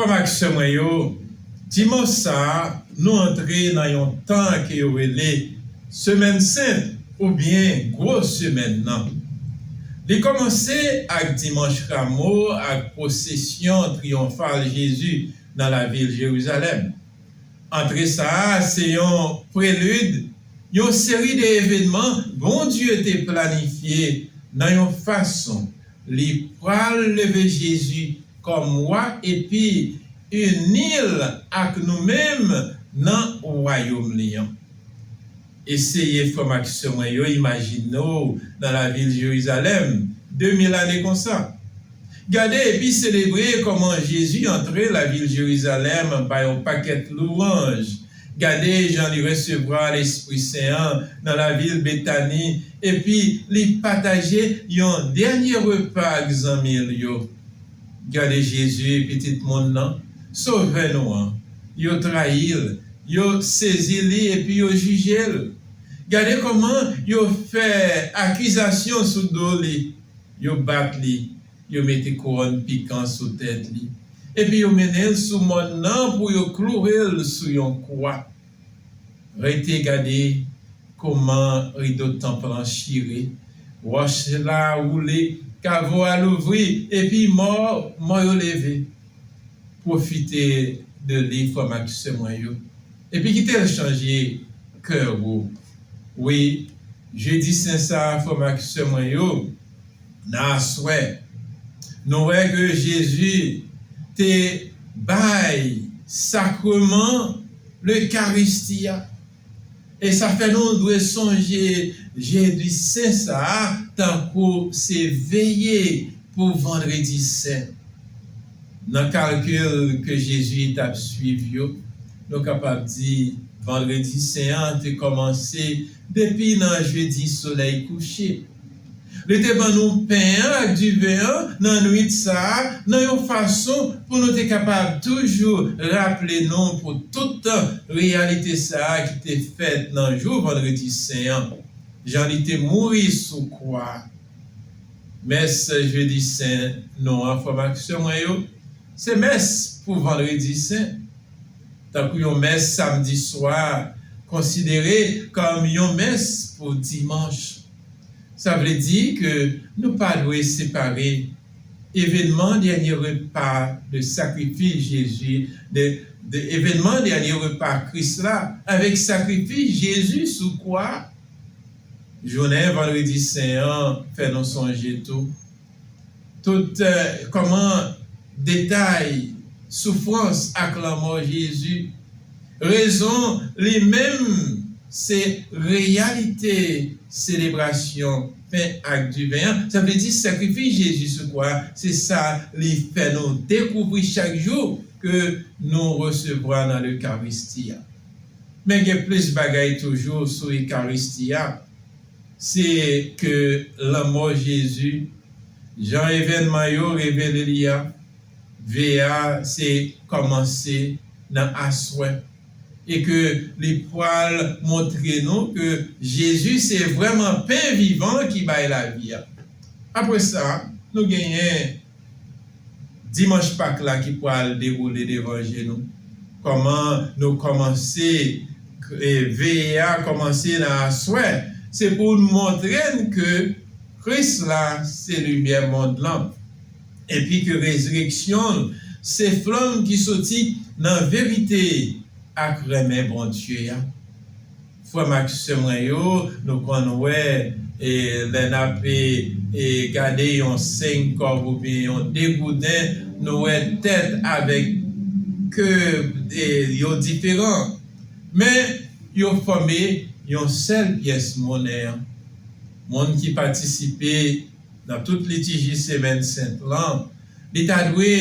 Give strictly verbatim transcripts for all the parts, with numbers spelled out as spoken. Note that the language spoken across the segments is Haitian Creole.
Frè m ak sè mwen yo, dimanch sa a, nou antre nan yon tan ke yo rele Semèn Sent oubyen Gwo Semèn nan. Li kòmanse ak Dimanch Ramo ak pwosesyon triyonfal Jezi nan lavil Jerizalèm. Antre sa a se yon prelid, yon seri de evènman Bondye te planifye nan yon fason li pral leve Jezi kòm wa epi ini l ak nou menm nan wayòm li an. Eseye, frè m ak sè mwen yo, imajine w nan lavil Jerizalèm de mil ane konsa. Gade epi selebre kòman Jezi antre lavil Jerizalèm bay yon pakèt lwanj. Gade jan li resevwa Lespri Sen an nan lavil Betani epi li pataje yon dènye repa ak zanmi l yo. Gade Jezi, Pitit Moun nan, Sovè nou an, yo trayi l, yo sezi li epi yo jije l. Gade kòman yo fè akizasyon sou do li, yo bat li, yo mete kouwòn pikan sou tèt li, epi yo mennen l sou mòn nan pou yo klouwe l sou yon kwa. Rete gade kòman rido tanp lan chire, wòch la woule, kavo a louvri, epi mò, mò yo leve. Pwofite de li, frè m ak sè mwen yo, epi kite l chanje kè ou. Wi, Jedi Sen sa a, frè m ak sè mwen yo, nan aswè, nou wè ke Jezi te bay sakreman Lekaristi a. E sa fè nou dwe sonje Jedi Sen sa a tankou se veye pou Vandredi Sen. Nan kalkil ke Jezi t ap swiv yo, nou kapab di Vandredi Sen an te kòmanse depi nan Jedi Solèy Kouche. Li te ban nou pen an ak diven an nan nwit sa a, nan yon fason pou nou te kapab toujou raple nou pou tout tan reyalite sa a ki te fèt nan jou Vandredi Sen an, jan li te mouri sou kwa a. Mès Jedi Sen nou an, frè m ak sè mwen yo, se mès pou Vandredi Sen. Tankou yon mès samdi swa konsidere kòm yon mès pou dimanch. Sa vle di ke nou pa dwe separe evènman dènye repa de sakrifis Jezi, de, de evènman dènye repa Kris la avèk sakrifis Jezi sou kwa. Jounen Vandredi Sen an fè nou sonje tou tout, eh, kòman detay soufrans ak lanmò Jezi. Rezon li menm se reyalite selebrasyon pen ak diven an. Sa vle di sakrifis Jezi sou kwa, se sa li fè nou dekouvri chak jou ke nou resevwa nan Lekaristi a. Men gen plis bagay toujou sou Ekaristi a. Se ke lanmò Jezi, jan evènman yo revele li a, veye a se kòmanse nan aswè. E ke li pral montre nou ke Jezi se vrèman pen vivan ki bay lavi a. Apre sa, nou genyen Dimanch Pak la ki pral dewoule devan je nou. Kòman nou kòmanse, e, veye a kòmanse nan aswè, se pou l montre n ke Kris la se limyè mond lan, epi ke rezireksyon l se flanm ki soti nan verite ak renmen Bondye a. Frè m ak sè mwen yo, nou konn wè, e, lè n ap, e, e, gade yon senk kòb oubyen yon degouden, nou wè tèt avèk ke, e, yo diferan. Men, yo fòme yon sèl pyès monnen an. Moun ki patisipe nan tout litiji Semèn Sent lan, li ta dwe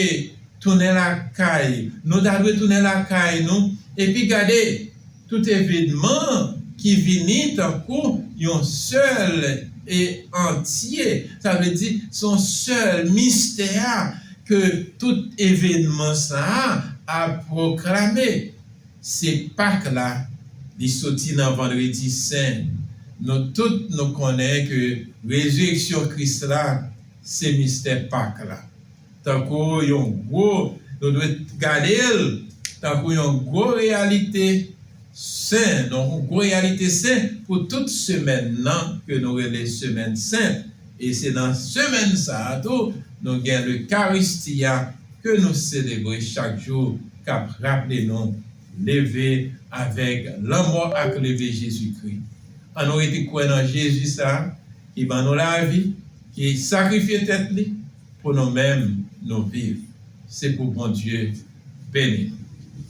tounen lakay, nou ta dwe tounen lakay nou, epi gade tout evènman ki vini tankou yon sèl e antye, sa vle di se yon sèl mistè a ke tout evènman sa a ap pwoklame. Se Pak la, li soti nan Vandredi Sen. Nou tout nou konnen ke rezireksyon Kris la se mistè Pak la. Tankou yon gwo Nou dwe gade l tankou yon gwo reyalite sen, yon gwo reyalite sen pou tout semèn nan ke nou rele semèn sent. E se nan semèn sa a tou, nou gen Lekaristi a ke nou selebre chak jou, k ap raple nou leve avèk lanmò ak leve Jezikri. Ann nou rete kwè nan Jezi sa a, ki ban nou lavi, ki sakrifye tèt li pou nou menm nou viv. Se pou Bondye beni nou.